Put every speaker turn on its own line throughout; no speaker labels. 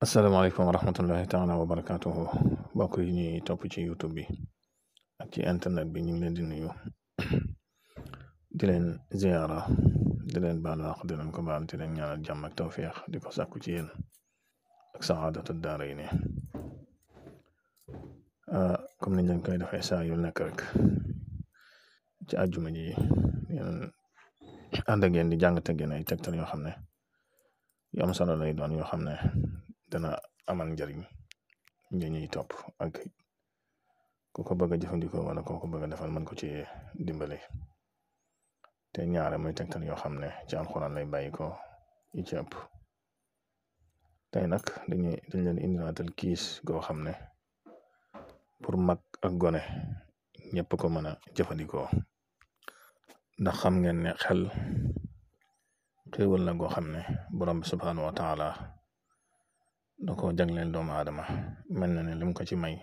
asalaamaaleykum wa rahmatullahi taala wa barakaatuhu mbokk yi ñuy topp ci YouTube bi ak ci internet bi ñu ngi leen di nuyu di leen ziyaara di leen baal wax di leen ko baal di leen ñaanal jàmm ak tawféex di ko sàkku ci yéen ak saadatu daarayni comme niñ leen koy defee saa yu nekk rek ci àjjuma ji yéen ànd ak yéen di jàng teggin ay tegtal yoo xam ne yu am solo lay doon yoo xam ne dana amal njariñ ñu ñuy topp ak ku ko bëgg a jëfandikoo wala ku ko bëgg a defal mën ko ci dimbale te ñaare muy tegtal yoo xam ne ci alxuraan lay bàyyi ko yi ci ëpp tey nag dañ leen indiwaatal kiis goo xam ne pour mag ak gone ñëpp ko mën a jëfandikoo ndax xam ngeen ne xel xéewal la goo xam ne borom bi subhaanahu wa taala da ko jagleel doomu aadama mel na ne lim ko ci may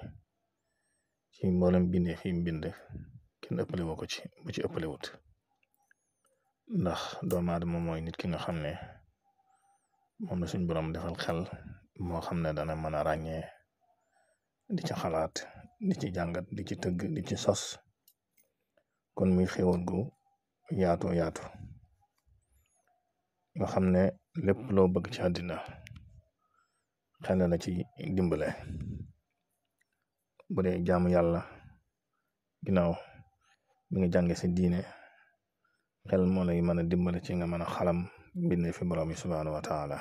ci mboolem bindee fi mbind kenn ëppale woo ko ci bu ci ëppale wut ndax doomu aadama mooy nit ki nga xam ne moom la suñ borom defal xel moo xam ne dana mën a ràññee di ci xalaat di ci jàngat di ci tëgg di ci sos kon muy xéewal gu yaatu nga xam ne lépp loo bëgg ci àddina xel la ci dimbale bu dee jaamu yàlla ginnaaw bi nga jànge sa diine xel moo lay mën a dimbale ci nga mën a xalam mbinde fi borom yi subhaanahu wa taala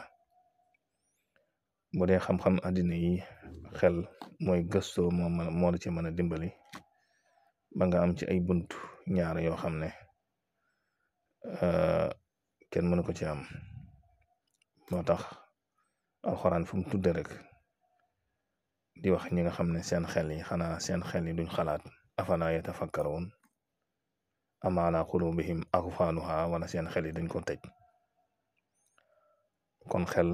bu dee xam-xam àddina yi xel mooy gëstoo moo la ci mën a dimbali ba nga am ci ay bunt ñaar yoo xam ne kenn mënu ko ci am moo tax alxuraan fu mu tudde rek di wax ñi nga xam ne seen xel yi duñ xalaat afala yatafakkaroon am ala qulubihim aqfaaluha wala seen xel yi dañ ko tëj kon xel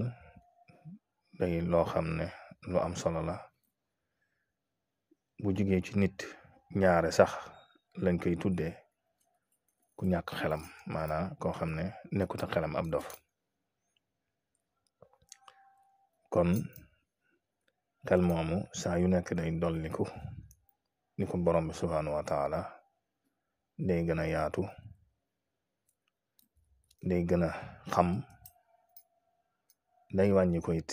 day loo xam ne lu am solo la bu jugee ci nit ñaare sax lañ koy tuddee ku ñàkk xelam maanaam koo xam ne nekkut a xelam ab dof kon xel moomu saa yu nekk day dolliku ni ko borom bi subhaanahu wa taala day gën a yaatu day gën a xam day wàññi ko it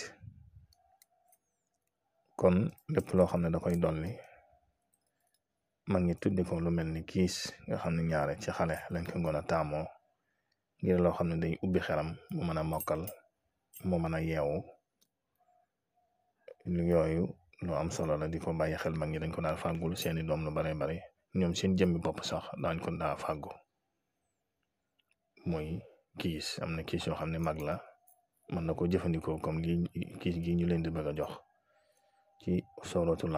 kon lépp loo xam ne da koy dolli mag ñi tuddi ko lu mel ni kiis nga xam ne ñaare ci xale lañ ko gën a taamoo ngir loo xam ne day ubbi xelam mu mën a mokkal mu mën a yeewu yooyu lu am solo la di ko bàyyi xel mag ñi dañ ko daan fàggul seeni doom lu bare bare ñoom seen jëmmi bopp sax daañ ko daa fàggu mooy kiis am na kiis yoo xam ne mag la mën na ko jëfandikoo comme kiis gi ñu leen di bëgg a jox ci suratul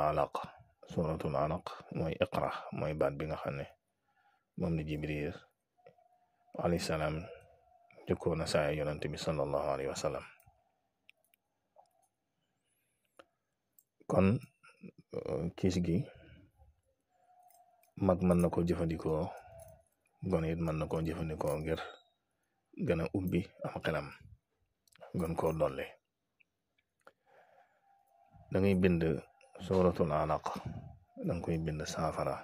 alaq mooy iqra mooy baat bi nga xam ne moom la Jibril alayhi salaam jëkkoon na saa yonante bi sallallahu alayhi wa sallam kon kiis gi mag mën na ko jëfandikoo gone it mën na koo jëfandikoo ngir gën a ubbi am xelam gën koo dolli da ngay bind suratul alaq danga koy bind saafara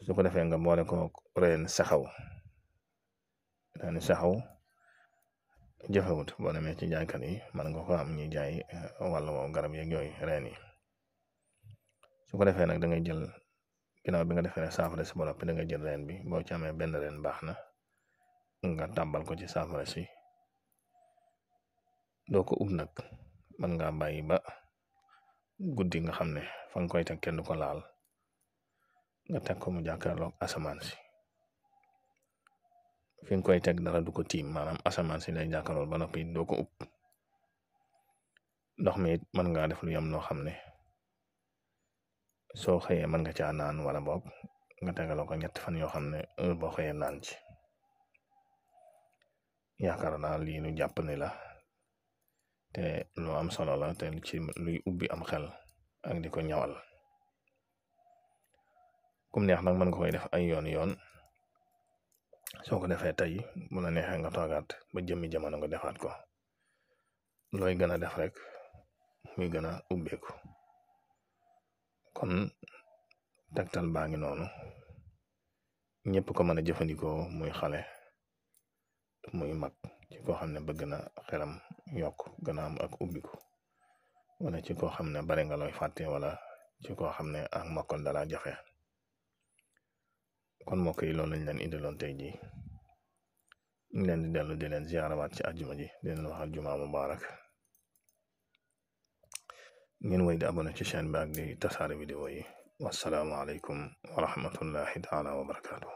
su ko defee nga boole ko reen saxaw jëfewut boo demee ci jaaykat yi man nga ko am ñuy jaay wàllu garab yeeg yooyu reen yi su ko defee nag da ngay jël ginnaaw bi nga defee saafara si ba noppi da ngay jël reen bi boo ci amee benn reen baax na nga tàbbal ko ci saafara si doo ko ub nag mën ngaa bàyyi ba guddi nga xam ne fa nga koy teg kenn du ko laal nga teg ko mu jàkkaarloog asamaan si fi nga koy teg dara du ko tiim maanaam asamaan si lay jàkkaarlool ba noppi doo ko ub ndox mi it mën ngaa def lu yam loo xam ne soo xëyee mën nga caa naan wala boog nga tegaloo ko 3 fan yoo xam ne boo xëyee naan ci yaakaar naa lii nu jàpp ni la te lu am solo la te ci luy ubbi am xel ak di ko ñawal kum neex nag mën nga koy def ay yoon soo ko defee tey bu la neexee nga toogaat ba jëmmi jamono nga defaat ko looy gën a def rek muy gën a ubbeeku. kon tegtal baa ngi noonu, ñëpp ko mën a jëfandikoo, muy xale muy mag, ci koo xam ne bëgg na xelam yokk gën a am ak ubbiku, wala ci koo xam ne bari nga looy fàtte, wala ci koo xam ne ak mokkal dala jafe. kon mbokk yi loolu lañ leen indiloon tey jii. ñu leen di dellu di leen ziarawaat ci àjjuma ji, di leen waxal jumaa mubaarak. ngeen wéy di abonné ci chaîne bi ak di tasaare vidéo yi. wassalaamu aleykum wa rahmatullahi taala wa barakaatu.